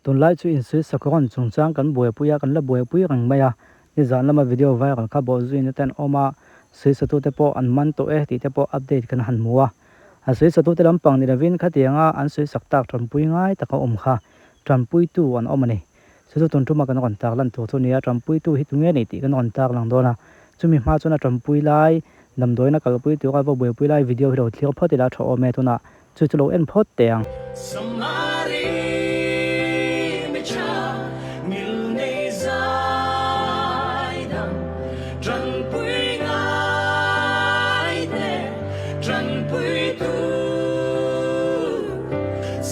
Tunlai chu insuisak rawn chungchang kan buaipui a, kan la buaipui reng mai a. Nizan lama video viral kha bawhzuina te an awm a, suisatute pawh an man tawh e tih te pawh update kan han hmu a. A suisatute lampang ni lovin khatianga an suisak tak tanpui ngai taka awm kha tanpuitu an awm a ni. Chu chu tun tuma kan rawn tar lan tur chu a ni a, tanpuitu hi tunge ni tih kan rawn tar lang dawn a. Chumi hma chuan a tanpui lai, damdawiina kalpui tura va buaipui lai video hi lo thlir phawt ila a tha awm e tunah Chu chu lo en phawt teh ang. Samari mi tha mil nei zai dang tanpui ngai te tanpui tu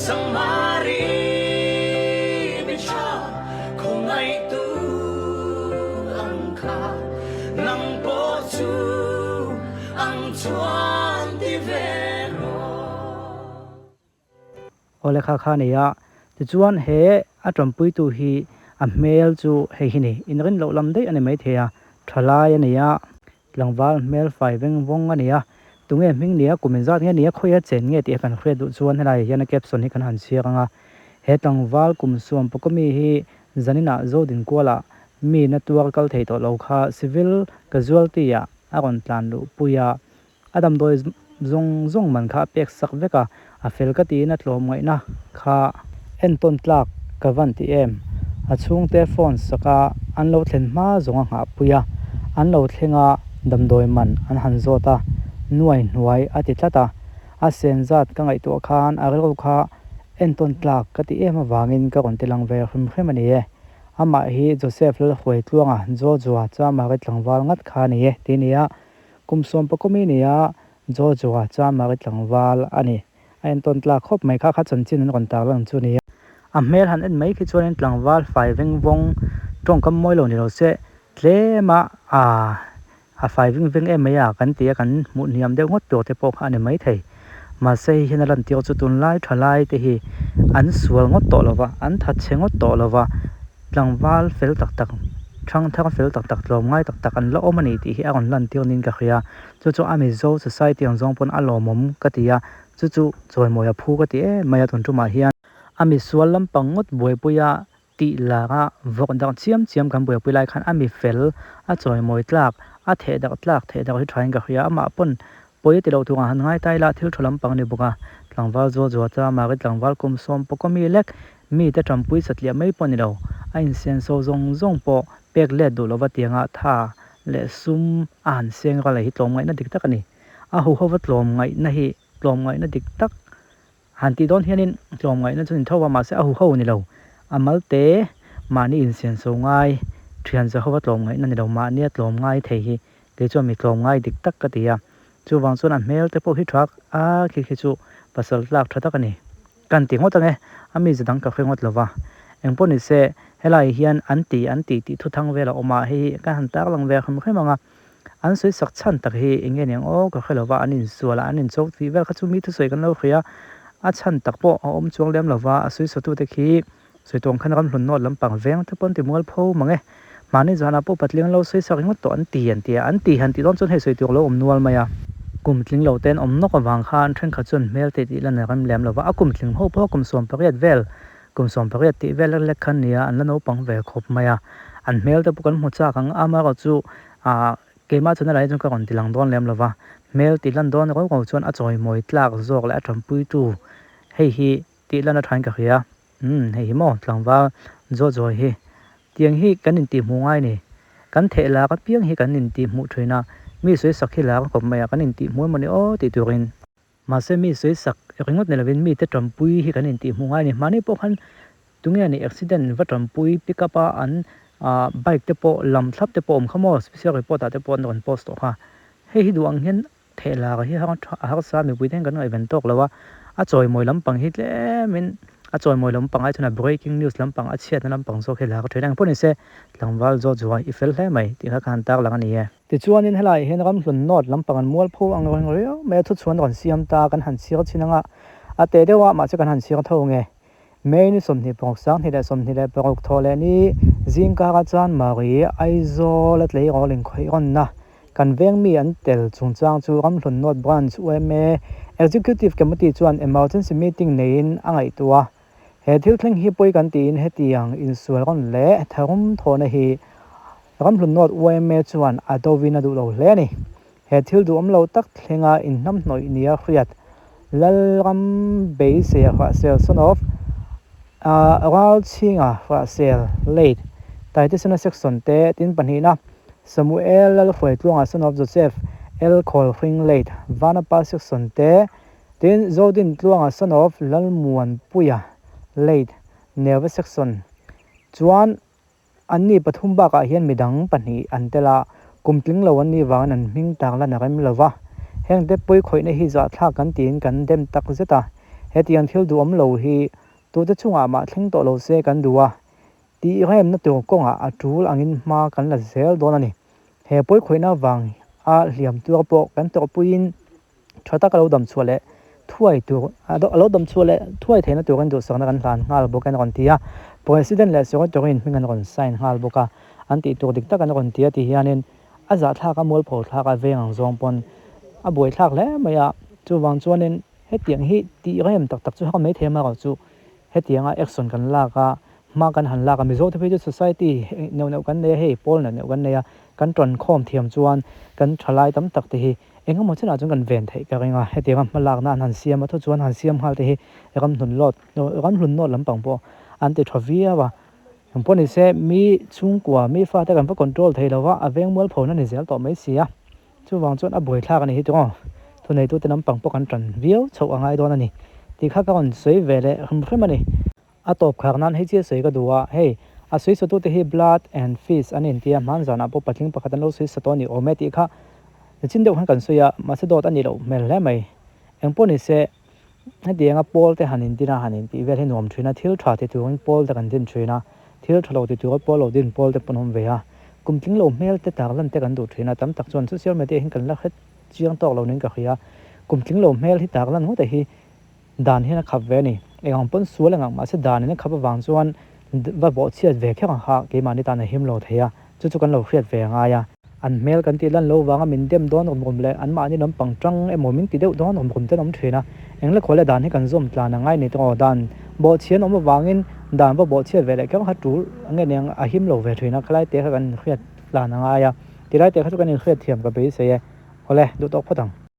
Samari mi tha khawngaih tu ang kha nang pawh chu Ang chuan ti ve rawh. Aw lehkha kha a nei a, tichuan he a tanpuitu hi a hmel chu hei hi ni, inrin loh lam daih a ni maithei a, thalai a nei a, tlangval hmel fai veng vawng a ni a, tunge hming nia, kum inzat nge nia, khawiha chen nge tih a kan hriat duh chuan helaiah hian a caption hi kan han chhiar ang a, he tlangval kum suam pawkawmi hi zaninah Zodinkuala mi na tuar kal thei tawh lo kha civil casualty ah a rawn tlan luh pui a, a damdawi zawng zawng man kha a pek sak vek a, a fel ka tiin a tlawm ngaihna kha entawn tlak ka van ti em? A chhungte phone sak a, an lo thlen hma zawng a nghah pui a, an lo thleng a, damdawi man an han zawt a, nuai hnuai a ti tlat a, a sen zat ka ngaihtuah khan a rilru kha entawn tlak ka ti em avangin ka rawn ti lang ve hrim hrim a ni e. Amah hi Joseph Lalhruaitluanga Jojoa Chamari tlangval ngat kha a ni e tih a ni a, kum sawmpakawmi ni a Jojoa Chamari tlangval a ni. A entawn tlak khawp mai kha kha chanchin an rawn tar lang chu a ni a. A hmel han en mai khi chuanin tlangval fai veng vawng tawngkam mawi lo ni lo se tlem a A fai veng veng em mai a, kan ti a, kan hmuh hniam deuh ngawt tur te pawh kha a ni maithei. Mahse hei hian a lantir chu tunlai thalai te hi an sual ngawt tawh lo va, an thatchhe ngawt tawh lo va, tlangval fel tak tak, thangthar fel tak tak, tlawmngai tak tak an la awm a ni tih hi a rawn lantir niin ka hria. Chu chu a Mizo society ang zawng pawn a lawmawm ka ti a, chu chu chawimawi a phu ka ti em mai a tun tumah hian. A misual lampang ngawt buaipuia Tih laka vawk darh chiam chiam kan buaipui lai khan a mi fel, a chawimawi tlak, a theh darh tlak, theh darh hi thain ka hria. Amah pawn pawi a ti loh turah han ngai ta ila thil tha lampang a ni bawk a. Tlangval zual zual chuan Mari tlangval kum sawm pawh mi lek, mite tanpui satliah mai pawh a ni lo. A insenso zawng zawng pawh pek let duh lova tianga tha leh sum a han seng ral hi tlawmngaihna dik tak a ni. A huhova tlawmngaihna hi tlawmngaihna dik tak Han tih dawn hianin tlawmngaihna chu ni tho a, mahse a huho ni lo. A malte mahni insianso ngai, thian Jehova tlawmngaihna ni lo, mahnia tlawmngai thei hi kei chuan mi tlawmngai dik tak ka ti a. Chuvang chuan a hmel te pawh hi tha a, khi khi chu pasal tlak tha tak a ni. Kan ti ngawt ange, a mi za dang ka hre ngawt lo va. Engpawh ni se, helai hian an ti an ti tih thuthang vel a awm a, hei hi ka han tarlang ve hrim hrim ang a. An sawi sak chhan tak hi eng nge niang aw ka hre lo va, an insual a, an inchawk tih vel kha chu mi thusawi kan lo hria a, a chhan tak pawh a awm chuang lem lo va, a sawi sawtute khi sawi tawng khan ram hlun nawt lampang veng te pawh an ti mual pho mang e. Mahni zanah pawh patling lo sawi sak ringawt tawh an ti an ti a, an ti han tih dawn chuan hei sawi tur lo awm nual mai a. Kum tling lo te an awm nawk avang khan thenkhat chuan hmel te tih lan a rem lem lo va, a kum tling ho pawh kum 18 vel Kum 18 tih vel lek lek khan nia an la naupang ve khawp mai a, an hmel te pawh kan hmu chak ang a, amaherawhchu ah keimah chuan helai hi chuan ka rawn ti lang dawn lem lo va, hmel tih lan dawn rau rau chuan a chawimawi tlak zawk leh a tanpuitu hei hi tih lan a thain ka hria, umm hei hi maw tlangval zawt zawi hi tiang hi kan intihhmuh ngai ni, kan theh lak apiang hi kan intihhmuh thin a, mi sawi sak hi lak a kawp mai a, kan intihhmuh emawni aw tih turin. Mahse mi sawi sak ringawt ni lovin mite tanpui hi kan intihhmuh ngai a ni. Mahni pawh khan tunge ni accident va tanpui pick up a an bike te pawh lam thlap te pawh awm kha maw special report ah te pawh an rawn post tawh kha. Hei hi duh ang hian thehlar hi a harsa mipui te hian kan ngaihven tawk lo a, a chawimawi lampang hi tlemin a chawimawi lampang ai chuan a breaking news lampang a chhiatna lampang zawk hi lar thin a. Engpawh ni se tlangval zawt zuai i fel hle mai tih kha ka han tarlang a ni e. Tichuanin helaiah hian ramhlun nawt lampang an mualpho ang reng riau mai a, thuchhuan rawn siam ta kan han chhir chin anga a teh deuh a, mahse kan han chhir tho nge. May ni 26 26 thawh leh ni zingkara chuan Mari Aizawl a tleirawl inkhawih rawnna kan veng mi an tel chungchang chu Ramhlun North Branch yma Executive Committee chuan emergency meeting neiin a ngaihtuah a. He thil thleng hi pawi kan tiin hetiang insual rawn leh tharum thawhna hi Ramhlun North yma chuan a dovin a duh lo hle a ni. He thil duhawm lo tak thlenga inhnamhnawih nia hriat Lalram Beiseia Hrahsel son of Ralchhinga Hrahsel late Taitesena Section te tin pahnihna Samuel Lalhruaitluanga son of Joseph L Khawlhring late Vanapa Section te tin Zodintluanga son of Lalmuanpuia late Neuva Section chuan Anni pathum bakah hian midang pahnih an tel a, kum tling lo an nih vangin an hming tak lan a rem lo va. Hengte pawi khawihna hi zahthlak kan tiin kan dem tak zet a, hetiang thil duhawm lo hi tute chungah mah thleng tawh lo se kan duh a, tih remna tur kawngah a tul angin hma kan la zel dawn a ni. He pawi khawihna vang a hliam tuar pawh kan tawrhpuiin Tha taka lo dam chhuah leh thuai tur a lo dam chhuah leh thuai theihna turin duhsakna kan hlan nghal bawk a rawn ti a. President leh Secretary in hming an rawn sign nghal bawk a, an tih tur dik tak an rawn ti a ti hianin a zahthlak a mualpho thlak a veng ang zawng pawn a buaithlak hle mai a. Chuvang chuanin hetiang hi tih rem tak tak chu har mai thei amaherawh chu hetianga action kan lak a, hma kan han lak a, Mizo te phei chu society neuh neuh kan nei a, hei pawl neuh neuh kan nei a, kan tawnkhawm thiam chuan kan thalai tam tak te hi Engemaw chinah chuan kan ven theih ka ring a, hetianga hma lakna an han siam a, thu chuan han siam nghal te hi ramhlun lawt ramhlun nawt lampang pawh an ti tha viau a. Engpawh ni se mi chhungkua mi fate kan va control thei lo va, a veng mual phona ni zel tawh mai si a, chuvang chuan a buaithlak a ni hi tawng thuneitute lampang pawh kan tan viau chhoh a ngai dawn a ni tih kha ka rawn sawi ve leh hrim hrim a ni. A tawp khar nan hei chiah sawi ka duh a, hei a sawi satute hi blood and fish an intia, hman zanah pawh patling pakhat an lo sawi sa tawh a ni awm e tih kha nichin deuh khan kan sawi a, mahse dawt a nih loh hmel hle mai. Engpawh ni se, hetianga pawl te han indin a, han intih vel hi nuam thin a, thil tha ti turin pawl te kan din thin a, thil tha lo ti tura pawl lo din pawl te pawh an awm ve a, kum tling lo hmel te tarlan te kan duh thin a, tam tak chuan social media hian kan la hret chiang tawk lo niin ka hria, kum tling lo hmel hi tarlan ngawt a hi Dan hian a khap ve a ni. Eng ang pawn sual eng ang mahse dan in a khap avang chuan va bawhchhiat ve kher ang kha keimahni tan a him lo thei a, chu chu kan lo hriat ve a ngai a. An hmel kan tih lan lo vanga min dem dawn rum rum leh anmahni lampang tang emaw min ti deuh dawn rum rum te an awm thin a. Eng lekhaw leh dan hi kan zawm tlan a ngai ni tawh aw. Dan bawhchhian awm avangin dan va bawhchhiat ve leh kher kha tul nge niang a him lo ve thin a, khalai te kha kan inhriat tlan a ngai a. Tilai te kha chu kan inhriat thiam ka beisei e. Awle, duh tawk phawt ang.